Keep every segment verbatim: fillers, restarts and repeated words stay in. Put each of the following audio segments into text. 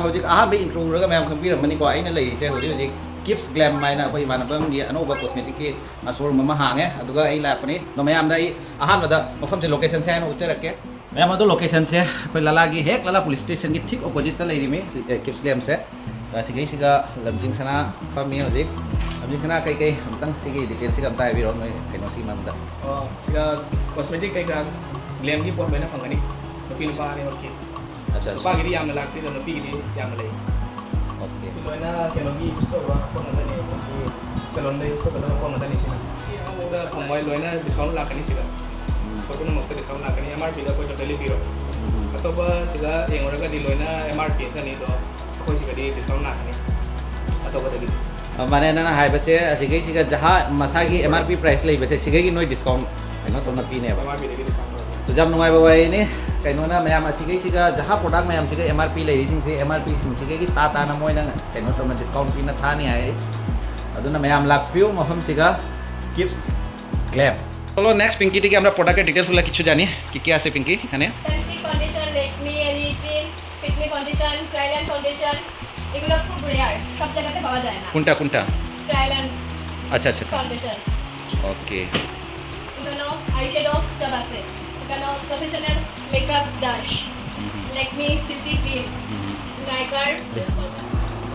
ꯍꯧꯖꯤꯛ ꯑꯍꯥꯟꯕ ꯏꯟꯇ꯭ꯔꯣ ꯎꯔꯒ ꯃꯌꯥꯝ ꯈꯪꯕꯤꯔꯝꯃꯅꯤꯀꯣ, ꯑꯩꯅ ꯂꯩꯔꯤꯁꯦ ꯍꯧꯖꯤꯛ ꯍꯧꯖꯤꯛ ꯀꯤꯞꯁ ꯒ꯭ꯂꯦꯝ ꯍꯥꯏꯅ ꯑꯩꯈꯣꯏ ꯏꯃꯥꯟꯅꯕ ꯑꯃꯒꯤ ꯑꯅꯧꯕ ꯀꯣꯁꯃꯦꯇꯤꯛꯀꯤ ꯁꯣꯔꯨꯝ ꯑꯃ ꯍꯥꯡꯉꯦ꯫ ꯑꯗꯨꯒ ꯑꯩ ꯂꯥꯛꯄꯅꯤ꯫ ꯑꯗꯣ ꯃꯌꯥꯝꯗ ꯑꯩ ꯑꯍꯥꯟꯕꯗ ꯃꯐꯝꯁꯦ, ꯂꯣꯀꯦꯁꯟꯁꯦ ꯍꯥꯏꯅ ꯎꯠꯆꯔꯛꯀꯦ꯫ ꯃꯌꯥꯝ, ꯑꯗꯣ ꯂꯣꯀꯦꯁꯟꯁꯦ ꯑꯩꯈꯣꯏ ꯂꯥꯂꯥꯒꯤ ꯍꯦꯛ ꯂꯥꯂꯥ ꯄꯨꯂꯤꯁ ꯁ꯭ꯇꯦꯁꯟꯒꯤ ꯊꯤꯛ ꯑꯣꯄꯣꯖꯤꯠꯇ ꯂꯩꯔꯤꯃꯤ, ꯑꯦ, ꯀꯤꯞꯁ ꯒ꯭ꯂꯦꯝꯁꯦ꯫ ꯑ, ꯁꯤꯒꯩꯁꯤꯒ ꯂꯝꯖꯤꯡꯁꯅꯥ ꯐꯝꯃꯤ ꯍꯧꯖꯤꯛ꯫ ꯂꯝꯖꯤꯡꯁꯅꯥ, ꯀꯩꯀꯩ ꯑꯝꯇꯪ ꯁꯤꯒꯤ ꯗꯤꯇꯦꯜꯁꯤꯒ ꯑꯝꯇ ꯍꯥꯏꯕꯤꯔꯛꯑꯣ, ꯅꯣꯏ ꯀꯩꯅꯣꯁꯤꯒꯤ ꯃꯔꯝꯗ꯫ ꯑꯣ, ꯁꯤꯗ ꯀꯣꯁꯃꯦꯇꯤꯛ ꯀꯩꯀꯥ ꯒ꯭ꯂꯦꯝꯒꯤ ꯄꯣꯠ ꯂꯣꯏꯅ ꯐꯪꯒꯅꯤ, ꯅꯨꯄꯤ ꯅꯨꯄꯥ ꯑꯅꯤꯃꯛꯀꯤ꯫ ꯑꯠꯆꯥ, ꯑꯠꯆꯥ꯫ ꯅꯨꯄꯥꯒꯤꯗꯤ ꯌꯥꯝꯅ ꯂꯥꯛꯇꯦ, ꯑꯗꯣ ꯅꯨꯄꯤꯒꯤꯗꯤ ꯌꯥꯝꯅ ꯂꯩ꯫ ꯑꯣꯀꯦ꯫ ꯁꯤ ꯂꯣꯏꯅ ꯀꯩꯅꯣꯒꯤ ꯌꯨꯁ ꯇꯧꯕ ꯄꯣꯠ ꯉꯥꯛꯇꯅꯤ, ꯑꯩꯈꯣꯏꯒꯤ ꯁꯦꯂꯣꯟꯗ ꯌꯨꯁ ꯇꯧꯒꯗꯕ ꯄꯣꯠ ꯉꯥꯛꯇꯅꯤ ꯁꯤꯅ꯫ ꯁꯤ ꯑꯍꯥꯟꯕꯗ ꯐꯪꯕ ꯂꯣꯏꯅ ꯗꯤꯁꯀꯥꯎꯟ ꯂꯥꯛꯀꯅꯤ ꯁꯤꯗ꯫ ꯎꯝ꯫ ꯄꯣꯠ ꯄꯨꯝꯅꯃꯛꯇ ꯗꯤꯁꯀꯥꯎꯟ ꯂꯥꯛꯀꯅꯤ, ꯑꯦꯝ ꯑꯥꯔ ꯄꯤꯗ ꯑꯩꯈꯣꯏ ꯇꯣꯇꯦꯜꯂꯤ ꯄꯤꯔꯣꯏ꯫ ꯎꯝ꯫ ꯑꯇꯣꯞꯄ ꯁꯤꯗ ꯌꯦꯡꯉꯨꯔꯒꯗꯤ ꯂꯣꯏꯅ ꯑꯦꯝ ꯑꯥꯔ ꯄꯤ ꯉꯥꯛꯇꯅꯤ, ꯑꯗꯣ ꯑꯩꯈꯣꯏ ꯁꯤꯗꯗꯤ ꯗꯤꯁꯀꯥꯎꯟ ꯂꯥꯛꯀꯅꯤ ꯑꯇꯣꯞꯄꯗꯒꯤ꯫ ꯑ, ꯃꯥꯅꯦ, ꯅꯪꯅ ꯍꯥꯏꯕꯁꯦ ꯑꯁꯤꯒꯩꯁꯤꯒ ꯖꯍꯥ ꯃꯁꯥꯒꯤ ꯑꯦꯝ ꯑꯥꯔ ꯄꯤ ꯄ꯭ꯔꯥꯏꯁ ꯂꯩꯕꯁꯦ ꯁꯤꯒꯩꯒꯤ ꯅꯣꯏ ꯗꯤꯁꯀꯥꯎꯟ ꯀꯩꯅꯣ ꯇꯧꯅ ꯄꯤꯅꯦꯕ꯫ ꯑꯦꯝ ꯑꯥꯔ ꯄꯤꯗꯒꯤ ꯗꯤꯁꯀꯥꯎꯟ ꯇꯧꯔꯛꯀꯅꯤ꯫ ꯑꯗꯨ ꯌꯥꯝ ꯅꯨꯡꯉꯥꯏꯕ ꯋꯥꯔꯤꯅꯤ꯫ ꯀꯩꯅꯣꯅ ꯃꯌꯥꯝ ꯑꯁꯤꯒꯩꯁꯤꯒ Jah product ꯃꯌꯥꯝꯁꯤꯒ M R P ꯂꯩꯔꯤꯁꯤꯡꯁꯦ, ꯑꯦꯝ ꯑꯥꯔ ꯄꯤꯁꯤꯡꯁꯤꯒꯒꯤ ꯇꯥ ꯇꯥꯅ ꯃꯣꯏꯅ ꯀꯩꯅꯣ ꯇꯧꯅ ꯗꯤꯁꯀꯥꯎꯟ ꯄꯤꯅ ꯊꯥꯅꯤ ꯍꯥꯏ꯫ ꯑꯗꯨꯅ ꯃꯌꯥꯝ ꯂꯥꯛꯄꯤꯌꯨ ꯃꯐꯝꯁꯤꯒ, ꯀꯤꯞꯁ ꯒ꯭ꯂꯦꯝ꯫ चलो, नेक्स्ट पिंकी दी कि हमरा प्रोडक्ट के डिटेल्स वाला কিছু জানি, কি কি আছে পিঙ্কি এখানে? Sunsilk foundation, Lakme elite cream, Fit Me foundation, trial and foundation, এগুলো খুব রেয়ার, সব জায়গাতে পাওয়া যায় না। কোনটা কোনটা? ট্রায়াল অ্যান্ড আচ্ছা, আচ্ছা, আচ্ছা। ফাউন্ডেশন। ওকে। এখানেও আইশ্যাডো সব আছে। এখানেও প্রফেশনাল মেকআপ ব্রাশ, হুম, হুম। ল্যাকমি সিসি ক্রিম, হুম, হুম। ꯅꯥꯏꯀꯥꯔ꯫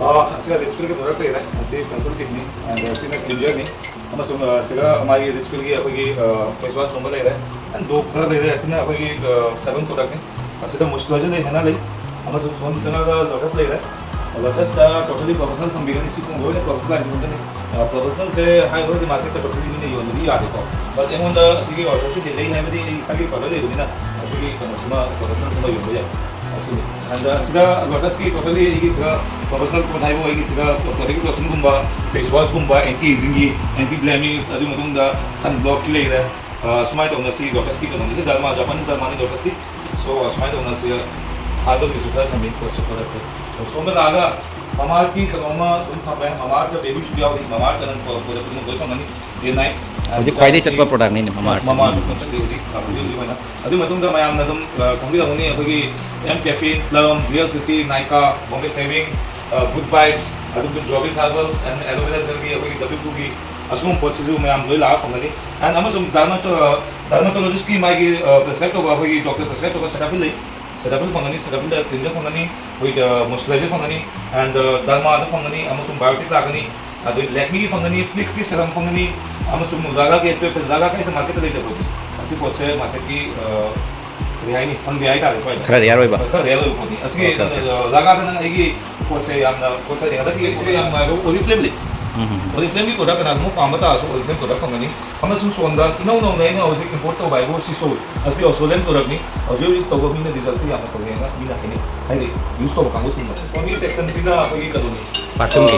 ꯑ, ꯑꯁꯤꯒ ꯔꯤꯆ ꯀꯤꯜꯒꯤ ꯄ꯭ꯔꯣꯗꯛ ꯂꯩꯔꯦ꯫ ꯑꯁꯤ ꯐꯦꯁꯤꯌꯦꯜ ꯀꯤꯠꯅꯤ, ꯑꯗ ꯑꯁꯤꯅ ꯀ꯭ꯂꯤꯟꯖꯔꯅꯤ꯫ ꯑꯃꯁꯨꯡ, ꯑ, ꯑꯁꯤꯒ ꯃꯥꯒꯤ ꯔꯤꯆ ꯀꯤꯜꯒꯤ ꯑꯩꯈꯣꯏꯒꯤ, ꯑ, ꯐꯦꯁ ꯋꯥꯁ ꯀꯨꯝꯕ ꯂꯩꯔꯦ꯫ ꯑꯦꯟ ꯗꯣꯞ ꯈꯔ ꯂꯩꯔꯦ꯫ ꯑꯁꯤꯅ ꯑꯩꯈꯣꯏꯒꯤ, ꯑ, ꯁꯦꯚꯦꯟ ꯄ꯭ꯔꯣꯗꯛꯅꯤ꯫ ꯑꯁꯤꯗ ꯃꯣꯏꯆꯔꯥꯏꯖꯔ ꯂꯩ, ꯍꯦꯅꯥ ꯂꯩ꯫ ꯑꯃꯁꯨꯡ ꯁꯣꯝ ꯆꯪꯉꯒ ꯂꯣꯇꯁ ꯂꯩꯔꯦ꯫ ꯂꯣꯇꯁꯇ ꯇꯣꯇꯦꯜꯂꯤ ꯄ꯭ꯔꯣꯐꯦꯁꯅꯦꯜ ꯐꯪꯕꯤꯒꯅꯤ꯫ ꯁꯤ ꯄꯨꯝꯕ ꯂꯣꯏꯅ ꯄ꯭ꯔꯣꯐꯦꯁꯅꯦꯜ ꯑꯥꯏꯇꯦꯝ ꯉꯥꯛꯇꯅꯤ꯫ ꯑ, ꯄ꯭ꯔꯣꯐꯦꯁꯅꯦꯜꯁꯦ ꯍꯥꯏꯔꯨꯔꯗꯤ ꯃꯥꯔꯀꯦꯠꯇ ꯇꯣꯇꯦꯜꯂꯤ ꯃꯤꯅ ꯌꯣꯟꯕꯗꯤ ꯌꯥꯗꯦꯀꯣ꯫ ꯕꯠ ꯑꯩꯉꯣꯟꯗ ꯑꯁꯤꯒꯤ ꯑꯣꯔꯗꯔꯁꯤꯗꯤ ꯂꯩ ꯍꯥꯏꯕꯗꯤ ꯑꯩ ꯏꯁꯥꯒꯤ ꯄ꯭ꯔꯗꯛ ꯂꯩꯕꯅꯤꯅ ꯑꯁꯤꯒꯤ ꯀꯩꯅꯣꯁꯤꯃ ꯄ꯭ꯔꯣꯐꯦꯁꯅꯦꯜꯁꯤꯃ ꯌꯣꯟꯕ ꯌꯥꯏ꯫ ꯑꯁꯤꯅꯤ꯫ ꯑꯦꯟꯗ ꯑꯁꯤꯗ ꯂꯣꯇꯁꯀꯤ ꯇꯣꯇꯦꯜꯂꯤ ꯑꯩꯒꯤꯁꯤꯗ ꯄ꯭ꯔꯣꯐꯦꯁꯅꯦꯜ ꯄꯣꯠ ꯍꯥꯏꯕꯨ ꯑꯩꯒꯤꯁꯤꯗ ꯀꯣꯁꯃꯦꯇꯤꯛ ꯂꯣꯁꯟꯒꯨꯝꯕ, ꯐꯦꯁ ꯋꯥꯁꯀꯨꯝꯕ, ꯑꯦꯟꯇꯤ ꯑꯦꯖꯤꯡꯒꯤ, ꯑꯦꯟꯇꯤ ꯕ꯭ꯂꯦꯃꯤꯁ, ꯑꯗꯨꯒꯤ ꯃꯇꯨꯡꯗ ꯁꯟ ꯕ꯭ꯂꯣꯛꯀꯤ ꯂꯩꯔꯦ꯫ ꯑ, ꯁꯨꯃꯥꯏꯅ ꯇꯧꯅ ꯁꯤ ꯂꯣꯇꯁꯀꯤ ꯀꯩꯅꯣꯅꯤ, ꯗꯔꯃꯥ, ꯖꯄꯥꯅꯤꯁ ꯗꯔꯃꯥꯅꯤ ꯂꯣꯇꯁꯀꯤ꯫ ꯁꯣ, ꯑ, ꯁꯨꯃꯥꯏꯅ ꯇꯧꯅ ꯁꯤ ꯍꯥꯔꯕꯜꯒꯤꯁꯨ ꯈꯔ ꯊꯝꯃꯤ ꯄꯣꯠꯁꯨ ꯄ꯭ꯔꯗꯛꯁꯦ꯫ ꯑꯗꯣ ꯁꯣꯝꯗ ꯂꯥꯛꯑꯒ ꯃꯃꯥꯔꯠꯀꯤ ꯀꯩꯅꯣ ꯑꯃ ꯑꯗꯨꯝ ꯊꯝꯃꯦ, ꯃꯃꯥꯔꯠꯇ ꯕꯦꯕꯤꯁꯨ ꯌꯥꯎꯔꯤ, ꯃꯃꯥꯔꯠꯇ ꯅꯪ ꯄ꯭ꯔꯣꯗꯛ ꯈꯨꯗꯤꯡꯃꯛ ꯂꯣꯏ ꯐꯪꯒꯅꯤ꯫ ꯗꯦ ꯅꯥꯏꯠ ꯍꯧꯖꯤꯛ ꯈ꯭ꯋꯥꯏꯗꯒꯤ ꯆꯠꯄ product ꯅꯤꯅꯦ, Mamaearth꯫ Mamaearth ꯀꯟꯁꯦꯞꯇꯤ ꯍꯧꯖꯤꯛ ꯍꯧꯖꯤꯛ ꯍꯧꯖꯤꯛ ꯑꯣꯏꯅ꯫ ꯑꯗꯨꯒꯤ ꯃꯇꯨꯡꯗ ꯃꯌꯥꯝꯅ ꯑꯗꯨꯝ, ꯑ, ꯈꯪꯕꯤꯔꯝꯒꯅꯤ, ꯑꯩꯈꯣꯏꯒꯤ M Caffeine, Plum, Real C C, Nykaa, Bombay Savings, ꯑ, Good Vibes, ꯑꯗꯨꯒ Jobis Herbals and Aloe Vera Gel ꯒꯤ ꯑꯩꯈꯣꯏꯒꯤ W two ꯒꯤ ꯑꯁꯤꯒꯨꯝꯕ ꯄꯣꯠꯁꯤꯁꯨ ꯃꯌꯥꯝ ꯂꯣꯏ ꯂꯥꯛꯑ ꯐꯪꯒꯅꯤ꯫ And ꯑꯃꯁꯨꯡ dermato-, ꯑ, dermatologist ꯀꯤ ꯃꯥꯒꯤ, ꯑ, prescribe ꯇꯧꯕ, ꯑꯩꯈꯣꯏꯒꯤ doctor prescribe ꯇꯧꯕ Cetaphil ꯂꯩ꯫ Cetaphil ꯐꯪꯒꯅꯤ, Cetaphil ꯗ cleanser ꯐꯪꯒꯅꯤ, ꯑꯩꯈꯣꯏ, ꯑ, moisturizer ꯐꯪꯒꯅꯤ, and, ꯑ, Derma ꯗ ꯐꯪꯒꯅꯤ, ꯑꯃꯁꯨꯡ Biotique ꯂꯥꯛꯀꯅꯤ, ꯑꯗꯨ Lakme ꯒꯤ ꯐꯪꯒꯅꯤ, Plix ꯀꯤ serum ꯐꯪꯒꯅꯤ, ꯑꯃꯁꯨꯡ Zaga ꯒꯤ S P F, Zaga ꯀꯥꯏꯁꯦ market ꯇ ꯂꯩꯇꯕ ꯄꯣꯠꯅꯤ꯫ ꯑꯁꯤ ꯄꯣꯠꯁꯦ market ꯀꯤ, ꯑ, ꯀꯔꯤ ꯍꯥꯏꯅꯤ, ꯐꯪꯗꯦ ꯍꯥꯏꯇꯥꯔꯦ ꯁ꯭ꯋꯥꯏꯗ꯫ ꯈꯔ rare ꯑꯣꯏꯕ? ꯈꯔ rare ꯑꯣꯏꯕ ꯄꯣꯠꯅꯤ꯫ ꯑꯁꯤꯒꯤ, Okay, okay. ꯑ, Zaga ꯗ ꯅꯪ ꯑꯩꯒꯤ ꯄꯣꯠꯁꯦ ꯌꯥꯝꯅ ꯄꯣꯠ ꯈꯔ ꯍꯟꯗꯛꯀꯤ ꯑꯩꯁꯤꯗ ꯌꯥꯝ ꯅꯨꯡꯉꯥꯏꯕ Oriflame ꯂꯩ꯫ ꯎꯝ, ꯎꯝ, ꯎꯝ꯫ Oriflame ꯒꯤ product ꯀꯅꯥꯒꯨꯝꯕ ꯄꯥꯝꯕ ꯇꯥꯔꯁꯨ Oriflame product ꯐꯪꯒꯅꯤ꯫ ꯑꯃꯁꯨꯡ ꯁꯣꯝꯗ ꯏꯅꯧ ꯅꯧꯅ ꯑꯩꯅ ꯍꯧꯖꯤꯛ import ꯇꯧꯕ ꯍꯥꯏꯕꯨ Sisol, ꯑꯁꯤ Australian product ꯅꯤ꯫ ꯍꯧꯖꯤꯛ ꯍꯧꯖꯤꯛ ꯇꯧꯕ ꯃꯤꯅ result ꯁꯤ ꯌꯥꯝꯅ ꯐꯖꯩꯅ ꯃꯤꯅ ꯍꯥꯏꯅꯩ, ꯍꯥꯏꯗꯤ use ꯇꯧꯕ ꯀꯥꯡꯕꯨꯁꯤꯡꯅ꯫ ꯁꯣꯝꯒꯤ section ꯁꯤꯅ ꯑꯩꯈꯣꯏꯒꯤ ꯀꯩꯅꯣꯅꯤ, Perfume ꯒꯤ꯫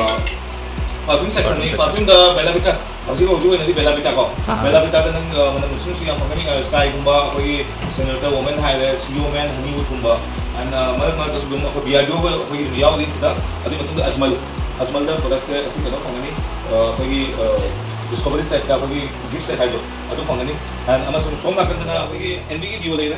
ꯑ, perfume section ꯅꯤ꯫ Perfume section꯫ Perfume ꯗ Bella Vita, ꯍꯧꯖꯤꯛ ꯍꯧꯖꯤꯛ ꯑꯣꯏꯅꯗꯤ Bella Vita ꯀꯣ꯫ ꯑꯥ꯫ Bella Vita ꯗ ꯅꯪ, ꯑ, ꯃꯅꯝ ꯅꯨꯡꯁꯤ ꯅꯨꯡꯁꯤ ꯌꯥꯝ ꯐꯪꯒꯅꯤ, ꯑ, Sky ꯒꯨꯝꯕ, ꯑꯩꯈꯣꯏꯒꯤ Senator Woman ꯍꯥꯏꯔꯦ, C O Man, Honeywood ꯀꯨꯝꯕ꯫ And, ꯑ, ꯃꯔꯛ ꯃꯔꯛꯇꯁꯨ ꯑꯗꯨꯝ ꯑꯩꯈꯣꯏ B R D O ꯒ ꯑꯩꯈꯣꯏꯒꯤ ꯑꯗꯨꯝ ꯌꯥꯎꯔꯤ ꯁꯤꯗ꯫ ꯑꯗꯨꯒꯤ ꯃꯇꯨꯡꯗ Ajmal, Ajmal ꯗ product ꯁꯦ ꯑꯁꯤ ꯀꯩꯅꯣ ꯐꯪꯒꯅꯤ, ꯑ, ꯑꯩꯈꯣꯏꯒꯤ, ꯑ, Discovery set ꯇ ꯑꯩꯈꯣꯏꯒꯤ gift set ꯍꯥꯏꯗꯣ ꯑꯗꯨ ꯐꯪꯒꯅꯤ꯫ And ꯑꯃꯁꯨꯡ ꯁꯣꯝ ꯅꯥꯀꯟꯗꯅ ꯑꯩꯈꯣꯏꯒꯤ Envy ꯒꯤ duo ꯂꯩꯔꯦ,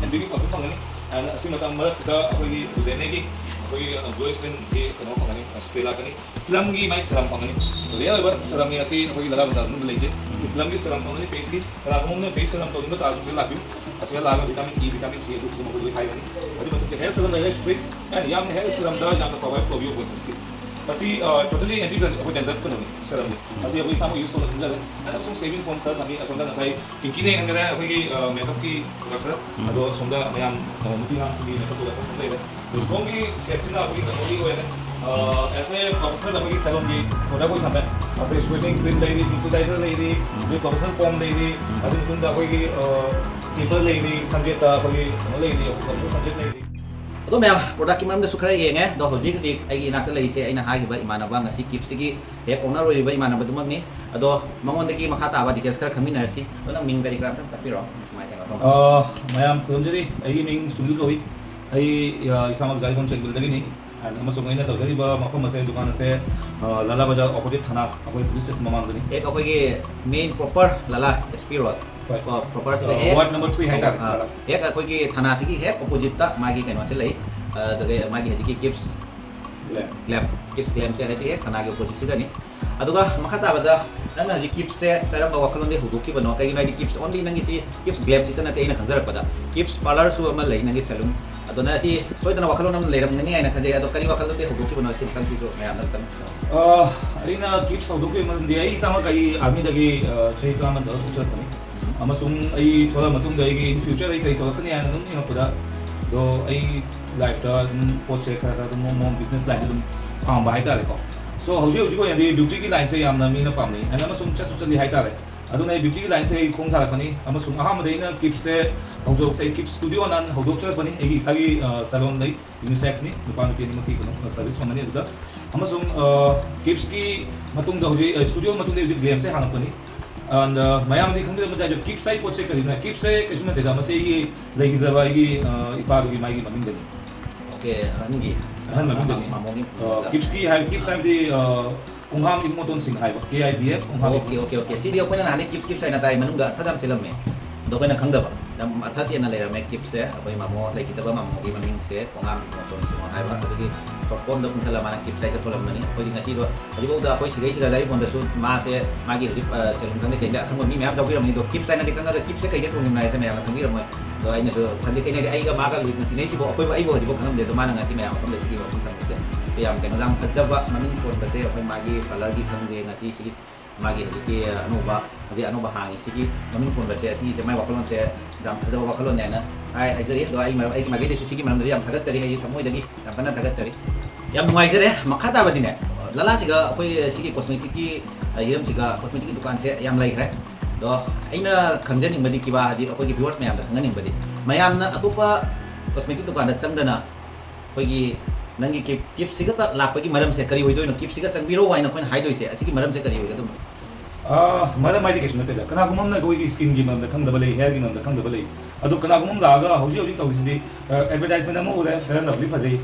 Envy ꯒꯤ perfume ꯐꯪꯒꯅꯤ꯫ And ꯑꯁꯤ ꯃꯇꯝ ꯃꯔꯛꯁꯤꯗ ꯑꯩꯈꯣꯏꯒꯤ Laneige ꯒꯤ ꯑꯩꯈꯣꯏꯒꯤ, ꯑ, Glow Screen ꯒꯤ ꯀꯩꯅꯣ ꯐꯪꯒꯅꯤ, spray ꯂꯥꯛꯀꯅꯤ꯫ Plum ꯒꯤ ꯃꯥꯏ serum ꯐꯪꯒꯅꯤ꯫ Rare ꯑꯣꯏꯕ serum ꯅꯤ ꯑꯁꯤ, ꯑꯩꯈꯣꯏꯒꯤ ꯂꯂꯥ ꯕꯖꯥꯔ ꯃꯅꯨꯡꯗ ꯂꯩꯇꯦ꯫ ꯁꯤ Plum ꯒꯤ serum ꯐꯪꯒꯅꯤ face ꯀꯤ꯫ ꯀꯅꯥꯒꯨꯝꯕ ꯑꯃꯅ face serum ꯇꯧꯅꯤꯡꯕ ꯇꯥꯔꯁꯨ ꯁꯤꯗ ꯂꯥꯛꯄꯤꯌꯨ꯫ ꯑꯁꯤꯗ ꯂꯥꯛꯑꯒ vitamin E, vitamin C ꯑꯗꯨ ꯑꯗꯨꯝ ꯑꯩꯈꯣꯏ ꯂꯣꯏ ꯍꯥꯏꯒꯅꯤ꯫ ꯑꯗꯨꯒꯤ ꯃꯊꯛꯇ hair serum ꯂꯩꯔꯦ, Spritz꯫ And ꯌꯥꯝꯅ hair serum ꯗ ꯌꯥꯝꯅ ꯐꯕ ꯍꯥꯏꯕ Provio Botanist ꯀꯤ꯫ ꯑꯁꯤ, ꯑ, totally anti dandruff, ꯑꯩꯈꯣꯏ dandruff ꯀꯩꯅꯣꯅꯤ, serum ꯅꯤ꯫ ꯑꯁꯤ ꯑꯩꯈꯣꯏ ꯏꯁꯥꯃꯛ use ꯇꯧꯅ ꯈꯪꯖꯔꯦ꯫ And ꯑꯃꯁꯨꯡ saving foam ꯈꯔ ꯊꯝꯃꯤ꯫ ꯑꯁꯣꯝꯗ ꯉꯁꯥꯏ Pinky ꯅ ꯌꯦꯡꯍꯟꯒꯗ꯭ꯔꯦ ꯑꯩꯈꯣꯏꯒꯤ, ꯑ, makeup ꯀꯤ product ꯈꯔ꯫ ꯎꯝ꯫ ꯑꯗꯣ ꯑꯁꯣꯝꯗ ꯃꯌꯥꯝ, ꯑ, ꯅꯨꯄꯤ ꯑꯉꯥꯡꯁꯤꯡꯒꯤ makeup product ꯈꯔ ꯂꯩꯔꯦ꯫ ꯁꯣꯝꯒꯤ set ꯁꯤꯅ ꯑꯩꯈꯣꯏꯒꯤ ꯀꯩꯅꯣꯒꯤ ꯑꯣꯏꯔꯦ꯫ ꯑ, as a professional ꯑꯩꯈꯣꯏꯒꯤ salon ꯒꯤ product ꯑꯣꯏꯅ ꯊꯝꯃꯦ꯫ ꯑꯁꯤ shaving cream ꯂꯩꯔꯤ, liquidizer ꯂꯩꯔꯤ, ꯑꯗꯩ professional comb ꯂꯩꯔꯤ, ꯑꯗꯨꯒꯤ ꯃꯇꯨꯡꯗ ꯑꯩꯈꯣꯏꯒꯤ, ꯑ, clipper ꯂꯩꯔꯤ, ꯁꯝꯖꯦꯠꯇ ꯑꯩꯈꯣꯏꯒꯤ ꯀꯩꯅꯣ ꯂꯩꯔꯤ, professional ꯁꯝꯖꯦꯠ ꯂꯩꯔꯤ꯫ ꯑꯗꯣ ꯃꯌꯥꯝ, product ꯀꯤ ꯃꯔꯝꯗꯁꯨ ꯈꯔ ꯌꯦꯡꯉꯦ꯫ ꯑꯗꯣ ꯍꯧꯖꯤꯛ ꯍꯧꯖꯤꯛ ꯑꯩꯒꯤ ꯏꯅꯥꯛꯇ ꯂꯩꯔꯤꯁꯦ ꯑꯩꯅ ꯍꯥꯏꯈꯤꯕ ꯏꯃꯥꯟꯅꯕ, ꯉꯁꯤ ꯀꯤꯞꯁꯤꯒꯤ ꯍꯦꯛ owner ꯑꯣꯏꯔꯤꯕ ꯏꯃꯥꯟꯅꯕꯗꯨꯃꯛꯅꯤ꯫ ꯑꯗꯣ ꯃꯉꯣꯟꯗꯒꯤ ꯃꯈꯥ ꯇꯥꯕ details ꯈꯔ ꯈꯪꯃꯤꯟꯅꯔꯁꯤ꯫ ꯑꯗꯣ ꯅꯪ ꯃꯤꯡ ꯀꯔꯤ ꯀꯔꯥ ꯑꯝꯇꯪ ꯇꯥꯛꯄꯤꯔꯣ꯫ ꯁꯨꯃꯥꯏꯅ ꯇꯧꯔꯒ꯫ ꯑ, ꯃꯌꯥꯝ ꯈꯨꯔꯨꯝꯖꯔꯤ꯫ ꯑꯩꯒꯤ ꯃꯤꯡ ꯁꯨꯅꯤꯜ ꯀꯧꯏ꯫ ꯑꯩ, ꯑ, ꯏꯁꯥꯃꯛ ꯖꯥꯔꯤꯕꯝ ꯆꯦꯛꯕꯤꯜꯗꯒꯤꯅꯤ꯫ ꯑꯃꯁꯨꯡ ꯑꯩꯅ ꯇꯧꯖꯔꯤꯕ ꯃꯐꯝ ꯑꯁꯦ, ꯗꯨꯀꯥꯟ ꯑꯁꯦ, ꯑ, ꯂꯥꯂꯥ ꯕꯖꯥꯔ opposite ꯊꯥꯅꯥ, ꯑꯩꯈꯣꯏ police station ꯃꯃꯥꯡꯗꯅꯤ꯫ ꯍꯦꯛ ꯑꯩꯈꯣꯏꯒꯤ main proper ꯂꯥꯂꯥ S P road, ꯍꯣꯏ꯫ ꯀꯣ, proper ꯁꯤꯗ ꯑ, ꯍꯦꯛ ward number three ꯍꯥꯏꯇꯥꯔꯦ꯫ ꯑ, ꯍꯦꯛ ꯑꯩꯈꯣꯏꯒꯤ ꯊꯥꯅꯥꯁꯤꯒꯤ ꯍꯦꯛ oppositeꯇ ꯃꯥꯒꯤ ꯀꯩꯅꯣꯁꯦ ꯂꯩ꯫ ꯑꯗꯨꯒ ꯃꯥꯒꯤ ꯍꯧꯖꯤꯛꯀꯤ ꯀꯤꯞꯁ ꯂꯩ꯫ ꯒ꯭ꯂꯦꯝ, ꯀꯤꯞꯁ ꯒ꯭ꯂꯦꯝꯁꯦ ꯍꯥꯏꯗꯤ ꯍꯦꯛ ꯊꯥꯅꯥꯒꯤ oppositeꯁꯤꯗꯅꯤ꯫ ꯑꯗꯨꯒ ꯃꯈꯥ ꯇꯥꯕꯗ ꯅꯪꯅ ꯍꯧꯖꯤꯛ ꯀꯤꯞꯁꯁꯦ ꯀꯔꯝꯕ ꯋꯥꯈꯜꯂꯣꯟꯗꯒꯤ ꯍꯧꯗꯣꯛꯈꯤꯕꯅꯣ? ꯀꯩꯒꯤꯅꯣ ꯍꯥꯏꯗꯤ ꯀꯤꯞꯁ only ꯅꯪꯒꯤꯁꯤ ꯀꯤꯞꯁ ꯒ꯭ꯂꯦꯝꯁꯤꯇ ꯅꯠꯇꯦ, ꯑꯩꯅ ꯈꯪꯖꯔꯛꯄꯗ ꯀꯤꯞꯁ ꯄꯥꯔꯂꯔꯁꯨ ꯑꯃ ꯂꯩ ꯅꯪꯒꯤ salon꯫ ꯑꯗꯨꯅ ꯑꯁꯤ ꯁꯣꯏꯗꯅ ꯋꯥꯈꯜꯂꯣꯟ ꯑꯃ ꯂꯩꯔꯝꯒꯅꯤ ꯍꯥꯏꯅ ꯈꯟꯖꯩ꯫ ꯑꯗꯣ ꯀꯔꯤ ꯋꯥꯈꯜꯂꯣꯟꯗꯒꯤ ꯍꯧꯗꯣꯛꯈꯤꯕꯅꯣ ꯁꯤ ꯑꯃꯇꯪꯁꯤꯁꯨ ꯃꯌꯥꯝꯗ ꯑꯃꯇꯪ ꯑ, ꯑꯩꯅ ꯀꯤꯞꯁ ꯍꯧꯗꯣꯛꯈꯤꯕ ꯃꯔꯝꯗꯤ ꯑꯩ ꯏꯁꯥꯃꯛ ꯑꯩ armyꯗꯒꯤ, ꯑ, ꯆꯍꯤ ꯇꯔꯥꯃꯥꯄꯜꯗ ꯊꯣꯛꯆꯔꯛꯄꯅꯤ꯫ ꯑꯃꯁꯨꯡ ꯑꯩ ꯊꯣꯛꯂꯛꯑ ꯃꯇꯨꯡꯗ ꯑꯩꯒꯤ in future ꯑꯩ ꯀꯔꯤ ꯇꯧꯔꯛꯀꯅꯤ ꯍꯥꯏꯅ ꯑꯗꯨꯝ ꯌꯦꯡꯉꯛꯄꯗ, ꯑꯗꯣ ꯑꯩ lifeꯇ ꯑꯗꯨꯝ ꯄꯣꯠꯁꯦ ꯈꯔ ꯈꯔ ꯑꯗꯨꯝ ꯃꯑꯣꯡ ꯃꯑꯣꯡ business lineꯗ ꯑꯗꯨꯝ ꯄꯥꯝꯕ ꯍꯥꯏꯇꯥꯔꯦꯀꯣ꯫ So ꯍꯧꯖꯤꯛ ꯍꯧꯖꯤꯛ ꯑꯣꯏꯅꯗꯤ beautyꯒꯤ lineꯁꯦ ꯌꯥꯝꯅ ꯃꯤꯅ ꯄꯥꯝꯅꯩ, and ꯑꯃꯁꯨꯡ ꯆꯠꯁꯨ ꯆꯠꯂꯤ ꯍꯥꯏꯇꯥꯔꯦ꯫ ꯑꯗꯨꯅ ꯑꯩ beautyꯒꯤ lineꯁꯦ ꯑꯩ ꯈꯣꯡ ꯊꯥꯔꯛꯄꯅꯤ, ꯑꯃꯁꯨꯡ ꯑꯍꯥꯟꯕꯗ ꯑꯩꯅ ꯀꯤꯞꯁꯦ ꯍꯧꯗꯣꯛꯆꯩ, ꯀꯤꯞꯁ studio ꯑꯅ ꯍꯧꯗꯣꯛꯆꯔꯛꯄꯅꯤ꯫ ꯑꯩꯒꯤ ꯏꯁꯥꯒꯤ, ꯑ, salon ꯂꯩ, unisex ꯅꯤ, ꯅꯨꯄꯥ ꯅꯨꯄꯤ ꯑꯅꯤꯃꯛꯀꯤ ꯀꯩꯅꯣ service ꯐꯪꯒꯅꯤ ꯑꯗꯨꯗ꯫ ꯑꯃꯁꯨꯡ, ꯑ, ꯀꯤꯞꯁꯀꯤ ꯃꯇꯨꯡꯗ ꯍꯧꯖꯤꯛ, ꯑ, studio ꯃꯇꯨꯡꯗ ꯍꯧꯖꯤꯛ ꯒ꯭ꯂꯦꯝꯁꯦ ꯍꯥꯡꯉꯛꯄꯅꯤ꯫ And, ꯑ, ꯃꯌꯥꯝꯗꯤ ꯈꯪꯖꯔꯝꯕꯁꯨ ꯌꯥꯏ, ꯀꯤꯞꯁ ꯍꯥꯏ ꯄꯣꯠꯁꯦ ꯀꯔꯤꯅꯣ? ꯀꯤꯞꯁꯦ ꯀꯩꯁꯨ ꯅꯠꯇꯦꯗ, ꯃꯁꯤ ꯑꯩꯒꯤ ꯂꯩꯈꯤꯗꯕ ꯑꯩꯒꯤ, ꯑ, ꯏꯄꯥꯗꯨꯒꯤ ꯃꯥꯒꯤ ꯃꯃꯤꯡꯗꯅꯤ꯫ ꯑꯣꯀꯦ, ꯑꯍꯟꯒꯤ ꯑꯍꯟ ꯃꯃꯤꯡꯗꯅꯤ꯫ ꯃꯃꯣꯒꯤ ꯑ, ꯀꯤꯞꯁꯀꯤ ꯍꯥꯏ, ꯀꯤꯞꯁ ꯍꯥꯏꯕꯗꯤ, ꯑ, ꯈꯣꯡꯍꯥꯝ ꯏꯕꯣꯇꯣꯟ ꯁꯤꯡ ꯍꯥꯏꯕ, K I B S ꯈꯣꯡꯍꯥꯝ꯫ Okay, okay, okay. ꯁꯤꯗꯤ ꯑꯩꯈꯣꯏꯅ ꯅꯍꯥꯟꯗꯩ ꯀꯤꯞꯁ, ꯀꯤꯞꯁ ꯍꯥꯏꯅ ꯇꯥꯏ, ꯃꯅꯨꯡꯗ ꯑꯊꯥꯖ ꯌꯥꯝ ꯆꯦꯜꯂꯝꯃꯦ꯫ ꯑꯗꯣ ꯑꯩꯈꯣꯏꯅ ꯈꯪꯗꯕ, ꯌꯥꯝ ꯑꯊꯥꯖ ꯆꯦꯟꯅ ꯂꯩꯔꯝꯃꯦ ꯀꯤꯞꯁꯦ꯫ ꯑꯩꯈꯣꯏ ꯃꯃꯣ ꯂꯩꯈꯤꯗꯕ ꯃꯃꯣꯒꯤ ꯃꯃꯤꯡꯁꯦ ꯈꯣꯡꯍꯥꯝ ꯏꯕꯣꯇꯣꯟ ꯁꯤꯡ ꯍꯥꯏꯕ꯫ ꯑꯗꯨꯒꯤ short formꯗ ꯄꯨꯟꯁꯤꯜꯂ ꯃꯥꯅ ꯀꯤꯞꯁ ꯍꯥꯏꯁꯦ ꯊꯣꯛꯂꯝꯕꯅꯤ꯫ ꯑꯩꯈꯣꯏꯗꯤ ꯉꯁꯤꯗꯣ ꯍꯧꯖꯤꯛꯐꯥꯎꯗ ꯑꯩꯈꯣꯏ ꯁꯤꯗꯩꯁꯤꯗ ꯑꯩꯉꯣꯟꯗꯁꯨ ꯃꯥꯁꯦ ꯃꯥꯒꯤ ꯍꯧꯖꯤꯛ, ꯑ, salon ꯈꯪꯗꯦ ꯀꯩꯗ ꯑꯈꯪꯕ ꯃꯤ ꯃꯌꯥꯝ ꯌꯥꯎꯕꯤꯔꯝꯃꯅꯤ꯫ ꯑꯗꯣ ꯀꯤꯞꯁ ꯍꯥꯏꯅꯗꯤ ꯈꯪꯉꯒ ꯀꯤꯞꯁꯦ ꯀꯩꯗ ꯊꯣꯡꯉꯤꯕꯅꯣ ꯍꯥꯏꯁꯦ ꯃꯌꯥꯝꯅ ꯈꯪꯕꯤꯔꯝꯃꯣꯏ꯫ ꯑꯗꯣ ꯑꯩꯅꯁꯨ ꯈꯜꯂꯤ, ꯀꯩꯅꯣꯗꯤ ꯑꯩꯒ ꯃꯥꯒ ꯂꯨꯅ ꯇꯤꯟꯅꯩꯁꯤꯕꯨ ꯑꯩꯈꯣꯏꯕꯨ, ꯑꯩꯕꯨ ꯍꯧꯖꯤꯛꯐꯥꯎ ꯈꯪꯉꯝꯗꯦ꯫ ꯑꯗꯣ ꯃꯥꯅ ꯉꯁꯤ ꯃꯌꯥꯝ ꯃꯐꯝꯗ ꯁꯤꯒꯤ ꯋꯥꯐꯝ ꯊꯝꯕꯁꯦ ꯁꯤ ꯌꯥꯝ ꯀꯩꯅꯣ, ꯌꯥꯝ ꯐꯖꯕ ꯃꯃꯤꯡ ꯊꯣꯟꯕꯁꯦ꯫ ꯑꯩꯈꯣꯏ ꯃꯥꯒꯤ ꯄꯥꯔꯂꯔꯒꯤ ꯈꯪꯗꯦ, ꯉꯁꯤ ꯁꯤꯒꯤ ꯃꯥꯒꯤ ꯍꯧꯖꯤꯛꯀꯤ ꯑꯅꯧꯕ, ꯍꯧꯖꯤꯛ ꯑꯅꯧꯕ ꯍꯥꯡꯉꯤ ꯁꯤꯒꯤ ꯃꯃꯤꯡ ꯊꯣꯟꯕꯁꯦ, ꯑꯁꯤꯒꯤꯁꯦ ꯃꯥꯏ ꯋꯥꯈꯜꯂꯣꯟꯁꯦ ꯌꯥꯝ ꯐꯖꯕ ꯋꯥꯈꯜꯂꯣꯟꯅꯦ ꯍꯥꯏꯅ ꯍꯥꯏ, ꯍꯥꯏꯖꯔꯤ꯫ ꯑꯗꯣ ꯑꯩ ꯃꯔꯝ, ꯑꯩꯒꯤ ꯃꯥꯏꯀꯩꯗꯩꯁꯨ ꯁꯤꯒꯤ ꯃꯔꯝꯗꯗꯤ ꯌꯥꯝ ꯊꯥꯒꯠꯆꯔꯤ, ꯑꯩꯒꯤ ꯊꯃꯣꯏꯗꯒꯤ ꯌꯥꯝ ꯀꯟꯅ ꯊꯥꯒꯠꯆꯔꯤ꯫ ꯌꯥꯝ ꯅꯨꯡꯉꯥꯏꯖꯔꯦ꯫ ꯃꯈꯥ ꯇꯥꯕꯗꯤꯅꯦ, ꯂꯂꯥꯁꯤꯒ ꯑꯩꯈꯣꯏ ꯁꯤꯒꯤ cosmeticꯀꯤ, ꯑ, ꯍꯤꯔꯝꯁꯤꯒ cosmeticꯀꯤ ꯗꯨꯀꯥꯟꯁꯦ ꯌꯥꯝ ꯂꯩꯈ꯭ꯔꯦ꯫ ꯑꯗꯣ ꯑꯩꯅ ꯈꯪꯖꯅꯤꯡꯕꯗꯤ ꯀꯤꯕꯥ, ꯍꯥꯏꯗꯤ ꯑꯩꯈꯣꯏꯒꯤ viewers ꯃꯌꯥꯝꯗ ꯈꯪꯍꯟꯅꯤꯡꯕꯗꯤ, ꯃꯌꯥꯝꯅ ꯑꯇꯣꯞꯄ cosmetic ꯗꯨꯀꯥꯟꯗ ꯆꯪꯗꯅ ꯑꯩꯈꯣꯏꯒꯤ ꯅꯪꯒꯤ ꯀꯤꯞ, ꯀꯤꯞꯁꯤꯒ ꯂꯥꯛꯄꯒꯤ ꯃꯔꯝꯁꯦ ꯀꯔꯤ ꯑꯣꯏꯗꯣꯏꯅꯣ? ꯀꯤꯞꯁꯤꯒ ꯆꯪꯕꯤꯔꯣ ꯍꯥꯏꯅ ꯑꯩꯈꯣꯏꯅ ꯍꯥꯏꯗꯣꯏꯁꯦ, ꯑꯁꯤꯒꯤ ꯃꯔꯝꯁꯦ ꯀꯔꯤ ꯑꯣꯏꯒꯗꯕꯅꯣ? ꯑꯥ, ꯃꯔꯝ ꯍꯥꯏꯗꯤ ꯀꯩꯁꯨ ꯅꯠꯇꯦꯗ꯫ ꯀꯅꯥꯒꯨꯝꯕ ꯑꯃꯅ ꯑꯩꯈꯣꯏꯒꯤ skinꯒꯤ ꯃꯔꯝꯗ ꯈꯪꯗꯕ ꯂꯩ, hairꯒꯤ ꯃꯔꯝꯗ ꯈꯪꯗꯕ ꯂꯩ꯫ ꯑꯗꯣ ꯀꯅꯥꯒꯨꯝꯕ ꯑꯃ ꯂꯥꯛꯑꯒ ꯍꯧꯖꯤꯛ ꯍꯧꯖꯤꯛ ꯇꯧꯔꯤꯁꯤꯗꯤ, ꯑꯦꯗꯚꯔꯇꯥꯏꯁꯃꯦꯟ ꯑꯃ ꯎꯔꯦ, Fair and Lovely ꯐꯖꯩ,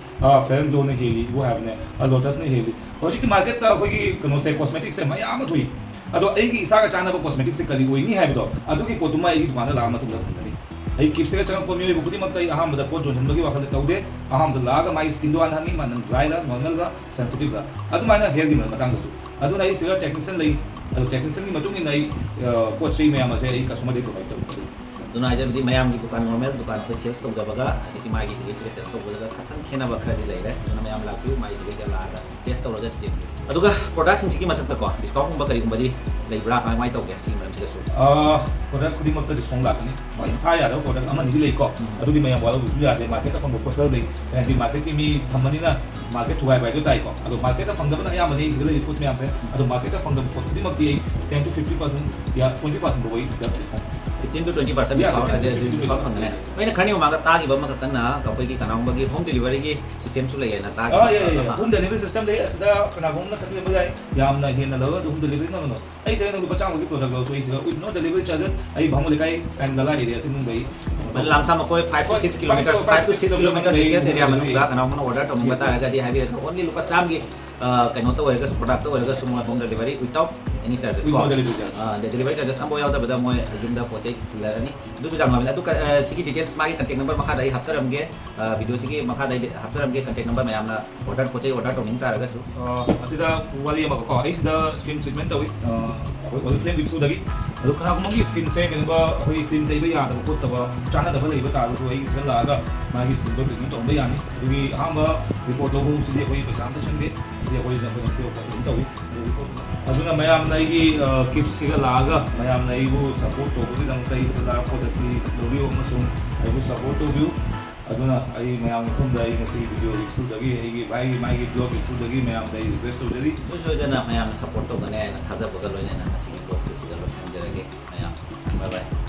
Fair and Glow ꯅ ꯍꯦꯜꯂꯤ, ꯏꯕꯨ ꯍꯥꯏꯕꯅꯦ, ꯂꯣꯇꯁꯅ ꯍꯦꯜꯂꯤ꯫ ꯍꯧꯖꯤꯛꯇꯤ ꯃꯥꯔꯀꯦꯠꯇ ꯑꯩꯈꯣꯏꯒꯤ ꯀꯩꯅꯣꯁꯦ, ꯀꯣꯁꯃꯦꯇꯤꯛꯁꯦ ꯃꯌꯥꯝ ꯑꯃ ꯊꯣꯛꯏ꯫ ꯑꯗꯣ ꯑꯩꯒꯤ ꯏꯁꯥꯒ ꯆꯥꯟꯅꯕ ꯀꯣꯁꯃꯦꯇꯤꯛꯁꯦ ꯀꯔꯤ ꯑꯣꯏꯅꯤ ꯍꯥꯏꯕꯗꯣ, ꯑꯗꯨꯒꯤ ꯄꯣꯠꯇꯨꯃ ꯑꯩꯒꯤ ꯗꯨꯀꯥꯟꯗ ꯂꯥꯛꯑ ꯃꯇꯨꯡꯗ ꯐꯪꯒꯅꯤ꯫ ꯑꯩ ꯀꯤꯞꯁꯤꯒ ꯆꯪꯉꯛꯄ ꯃꯤꯑꯣꯏꯕ ꯈꯨꯗꯤꯡꯃꯛꯇ ꯑꯩ ꯑꯍꯥꯟꯕꯗ ꯄꯣꯠ ꯌꯣꯟꯍꯟꯕꯒꯤ ꯋꯥꯈꯜꯗ ꯇꯧꯗꯦ꯫ ꯑꯍꯥꯟꯕꯗ ꯂꯥꯛꯑꯒ ꯃꯥꯒꯤ ꯁ꯭ꯀꯤꯟꯗꯣ ꯍꯥꯟꯅ ꯍꯪꯉꯤ, ꯃꯥ ꯅꯪ ꯗ꯭ꯔꯥꯏꯔ, ꯅꯣꯔꯃꯦꯜꯔ, ꯁꯦꯟꯁꯤꯇꯤꯞꯔ, ꯑꯗꯨꯃꯥꯏꯅ ꯍꯦꯌꯔꯒꯤ ꯃꯇꯥꯡꯗꯁꯨ꯫ ꯑꯗꯨꯅ ꯑꯩ ꯁꯤꯗ ꯇꯦꯛꯅꯤꯁꯤꯌꯟ ꯂꯩ, ꯑꯗꯣ ꯇꯦꯛꯅꯤꯁꯤꯌꯟꯒꯤ ꯃꯇꯨꯡ ꯏꯟꯅ ꯑꯩ, ꯑ, ꯄꯣꯠ ꯆꯩ ꯃꯌꯥꯝ ꯑꯁꯦ ꯑꯩ ꯀꯁꯇꯃꯔꯗ ꯄ꯭ꯔꯣꯚꯥꯏꯗ ꯇꯧꯏ꯫ ꯑꯗꯨꯅ ꯍꯥꯏꯖꯕꯗꯤ ꯃꯌꯥꯝꯒꯤ ꯗꯨꯀꯥꯟ, ꯅꯣꯔꯃꯦꯜ ꯗꯨꯀꯥꯟ ꯑꯩꯈꯣꯏ ꯁꯦꯜꯁ ꯇꯧꯖꯕꯒ ꯍꯧꯖꯤꯛꯀꯤ ꯃꯥꯒꯤ ꯁꯤꯒꯩꯁꯤꯒ ꯁꯦꯜꯁ ꯇꯧꯕꯗꯒ ꯈꯇꯪ ꯈꯦꯠꯅꯕ ꯈꯔꯗꯤ ꯂꯩꯔꯦ꯫ ꯑꯗꯨꯅ ꯃꯌꯥꯝ ꯂꯥꯛꯄꯤꯌꯨ, ꯃꯥꯒꯤ ꯁꯤꯒꯩꯁꯤꯗ ꯂꯥꯛꯑꯒ ꯇꯦꯁ ꯇꯧꯔꯒ ꯆꯦꯟꯕꯤꯌꯨ꯫ ꯑꯗꯨꯒ ꯄ꯭ꯔꯣꯗꯛꯁꯤꯡꯁꯤꯒꯤ ꯃꯊꯛꯇꯀꯣ ꯗꯤꯁꯀꯥꯎꯟꯒꯨꯝꯕ ꯀꯔꯤꯒꯨꯝꯕꯗꯤ ꯂꯩꯕ꯭ꯔꯥ, ꯀꯃꯥꯏ ꯇꯧꯒꯦ ꯁꯤꯒꯤ ꯃꯔꯝꯁꯤꯗꯁꯨ? ꯑ, ꯄ꯭ꯔꯣꯗꯛ ꯈꯨꯗꯤꯡꯃꯛꯇ ꯗꯤꯁꯀꯥꯎꯟ ꯂꯥꯛꯀꯅꯤ꯫ ꯍꯣꯏ, ꯊꯥ ꯌꯥꯗꯕ ꯄ꯭ꯔꯣꯗꯛ ꯑꯃꯅꯤꯗꯤ ꯂꯩꯀꯣ, ꯎꯝ꯫ ꯑꯗꯨꯗꯤ ꯃꯌꯥꯝ ꯋꯥꯔꯧꯕꯁꯨ ꯌꯥꯗꯦ꯫ ꯃꯥꯔꯀꯦꯠꯇ ꯐꯪꯕ ꯄꯣꯠ ꯈꯔ ꯂꯩ, ꯍꯥꯏꯗꯤ ꯃꯥꯔꯀꯦꯠꯀꯤ ꯃꯤ ꯊꯝꯕꯅꯤꯅ ꯃꯥꯔꯀꯦꯠ ꯊꯨꯒꯥꯏꯕ ꯍꯥꯏꯗꯣ ꯇꯥꯏꯀꯣ꯫ ꯑꯗꯣ ꯃꯥꯔꯀꯦꯠꯇ ꯐꯪꯗꯕꯅ ꯑꯌꯥꯝꯕꯅꯤ ꯁꯤꯗ ꯂꯩꯔꯤꯕ ꯄꯣꯠ ꯃꯌꯥꯝꯁꯦ꯫ ꯑꯗꯣ ꯃꯥꯔꯀꯦꯠꯇ ꯐꯪꯗꯕ ꯄꯣꯠ ꯈꯨꯗꯤꯡꯃꯛꯇꯤ ꯑꯩ ten to fifty percent, ꯌꯥ, twenty percent ꯐꯥꯎꯕ ꯑꯩ ꯁꯤꯗ discount. Fifteen to twenty percent Yeah, discount, fifteen to twenty percent discount ꯐꯪꯒꯅꯤ꯫ ꯑꯩꯅ ꯈꯔꯅꯤ ꯃꯃꯥꯡꯗ ꯇꯥꯈꯤꯕ ꯑꯃꯈꯛꯇꯪꯅ ꯑꯩꯈꯣꯏꯒꯤ ꯀꯅꯥꯒꯨꯝꯕꯒꯤ ꯍꯣꯝ ꯗꯦꯂꯤꯚꯔꯤꯒꯤ ꯁꯤꯁꯇꯦꯝꯁꯨ ꯂꯩꯌꯦꯅ ꯇꯥꯈꯤꯕ ꯑꯥ, ꯌꯥꯏ, ꯌꯥꯏ, ꯌꯥꯏ꯫ ꯑꯃ꯫ ꯍꯣꯝ ꯗꯦꯂꯤꯚꯔꯤ ꯁꯤꯁꯇꯦꯝ ꯂꯩ꯫ ꯑꯁꯤꯗ ꯀꯅꯥꯒꯨꯝꯕꯅ ꯈꯟꯕꯤꯔꯝꯕ ꯌꯥꯏ, ꯌꯥꯝꯅ ꯍꯦꯟꯅ ꯂꯧꯔꯒ home delivery, no, no, no꯫ ꯑꯩ ꯁꯤꯗ ꯅꯪ ꯂꯨꯄꯥ ꯆꯥꯝꯃꯒꯤ ꯄ꯭ꯔꯣꯗꯛ ꯂꯧꯔꯁꯨ ꯑꯩ ꯁꯤꯗ with no delivery charges ꯑꯩ ꯚꯥꯃꯣ ꯂꯩꯀꯥꯏ and ꯂꯂꯥ ꯑꯦꯔꯤꯌꯥꯁꯤ ꯅꯨꯡꯗꯩ꯫ ꯃꯅꯤ ꯂꯥꯝꯁꯥ ꯃꯈꯣꯏ five to ꯍꯣꯏ, six kilometer, five to five to six six kilometer kilometer distance area ꯂꯩ꯫ ꯃꯅꯨꯡꯗ ꯀꯅꯥꯒꯨꯝꯕꯅ order ꯇꯧꯅꯤꯡꯕ Yes, yes. ꯇꯥꯔꯒꯗꯤ ꯍꯥꯏꯕꯤꯔꯛꯑꯣ꯫ Only ꯂꯨꯄꯥ ꯆꯥꯝꯃꯒꯤ, ꯑ, ꯀꯩꯅꯣ ꯇꯧꯔꯒꯁꯨ, ꯄ꯭ꯔꯣꯗꯛꯇ ꯑꯣꯏꯔꯒꯁꯨ ꯃꯣꯏ home delivery without any charges With ꯀꯣ꯫ No delivery charges. ꯑ, ꯗꯦꯂꯤꯚꯔꯤ ꯆꯥꯔꯖꯦꯁ ꯑꯃꯐꯥꯎ ꯌꯥꯎꯗꯕꯗ ꯃꯣꯏ ꯌꯨꯝꯗ ꯄꯣꯠ ꯆꯩ ꯊꯤꯜꯂꯛꯑꯅꯤ꯫ ꯑꯗꯨꯁꯨ ꯌꯥꯝ ꯉꯝꯃꯦ꯫ ꯑꯗꯨ ꯀ-, ꯑ, ꯁꯤꯒꯤ ꯗꯤꯇꯦꯜꯁ ꯃꯥꯒꯤ ꯀꯟꯇꯦꯛ ꯅꯝꯕꯔ ꯃꯈꯥꯗ ꯑꯩ ꯍꯥꯞꯆꯔꯝꯒꯦ꯫ ꯑ, ꯚꯤꯗꯤꯑꯣꯁꯤꯒꯤ ꯃꯈꯥꯗ ꯑꯩ ꯍꯥꯞꯆꯔꯝꯒꯦ ꯀꯟꯇꯦꯛ ꯅꯝꯕꯔ ꯃꯌꯥꯝꯅ order, ꯄꯣꯠ ꯆꯩ order ꯇꯧꯅꯤꯡ ꯇꯥꯔꯒꯁꯨ꯫ ꯑ, ꯑꯁꯤꯗ ꯋꯥꯔꯤ ꯑꯃꯒꯀꯣ, ꯑꯩ ꯁꯤꯗ skin treatment ꯇꯧꯏ, ꯑ, ꯑꯩꯈꯣꯏ Oriflame Vipsu ꯗꯒꯤ꯫ ꯑꯗꯣ ꯀꯅꯥꯒꯨꯝꯕꯒꯤ ꯁ꯭ꯀꯤꯟꯁꯦ ꯀꯩꯒꯨꯝꯕ ꯑꯩꯈꯣꯏ ꯀ꯭ꯔꯤꯝ ꯇꯩꯕ ꯌꯥꯗꯕ ꯈꯣꯠꯇꯕ ꯆꯥꯟꯅꯗꯕ ꯂꯩꯕ ꯇꯥꯔꯒꯁꯨ ꯑꯩ ꯁꯤꯗ ꯂꯥꯛꯑꯒ ꯃꯥꯒꯤ ꯁ꯭ꯀꯤꯟꯗꯣ ꯇ꯭ꯔꯤꯠꯃꯦꯟ ꯇꯧꯍꯟꯕ ꯌꯥꯅꯤ꯫ ꯑꯗꯨꯒꯤ ꯑꯍꯥꯟꯕ ꯔꯤꯄꯣꯔꯠ ꯂꯧꯍꯧꯕꯁꯤꯗꯤ ꯑꯩꯈꯣꯏ ꯄꯩꯁꯥ ꯑꯝꯇ ꯆꯪꯗꯦ꯫ ꯑꯁꯤ ꯑꯩꯈꯣꯏꯅ ꯑꯩꯈꯣꯏꯅ free of cost ꯑꯗꯨꯝ ꯇꯧꯏ꯫ ꯑꯗꯨꯅ ꯃꯌꯥꯝꯅ ꯑꯩꯒꯤ, ꯑ, ꯀꯤꯞꯁꯤꯒ ꯂꯥꯛꯑꯒ ꯃꯌꯥꯝꯅ ꯑꯩꯕꯨ ꯁꯞꯄꯣꯔꯠ ꯇꯧꯕꯒꯤꯗꯃꯛꯇ ꯑꯩ ꯁꯤꯗ ꯂꯥꯛꯑꯒ ꯄꯣꯠ ꯑꯁꯤ ꯂꯧꯕꯤꯌꯨ ꯑꯃꯁꯨꯡ ꯑꯩꯕꯨ ꯁꯞꯄꯣꯔꯠ ꯇꯧꯕꯤꯌꯨ꯫ ꯑꯗꯨꯅ ꯑꯩ ꯃꯌꯥꯝꯒꯤ ꯃꯐꯝꯗ ꯑꯩ ꯉꯁꯤ ꯚꯤꯗꯤꯑꯣꯒꯤ ꯊ꯭ꯔꯨꯗꯒꯤ, ꯑꯩꯒꯤ ꯃꯥꯒꯤ, ꯃꯥꯒꯤ ꯕ꯭ꯂꯣꯒꯀꯤ ꯊ꯭ꯔꯨꯗꯒꯤ ꯃꯌꯥꯝꯗ ꯑꯩ ꯔꯤꯀ꯭ꯋꯦꯁ ꯇꯧꯖꯔꯤ꯫ ꯏꯁꯣꯏ ꯁꯣꯏꯗꯅ ꯃꯌꯥꯝꯅ ꯁꯞꯄꯣꯔꯠ ꯇꯧꯒꯅꯤ ꯍꯥꯏꯅ ꯊꯥꯖꯕꯒ ꯂꯣꯏꯅꯅ ꯉꯁꯤꯒꯤ ꯕ꯭ꯂꯣꯒꯁꯦ ꯁꯤꯗ ꯂꯣꯏꯁꯤꯟꯖꯔꯒꯦ꯫ ꯃꯌꯥꯝ, bye bye꯫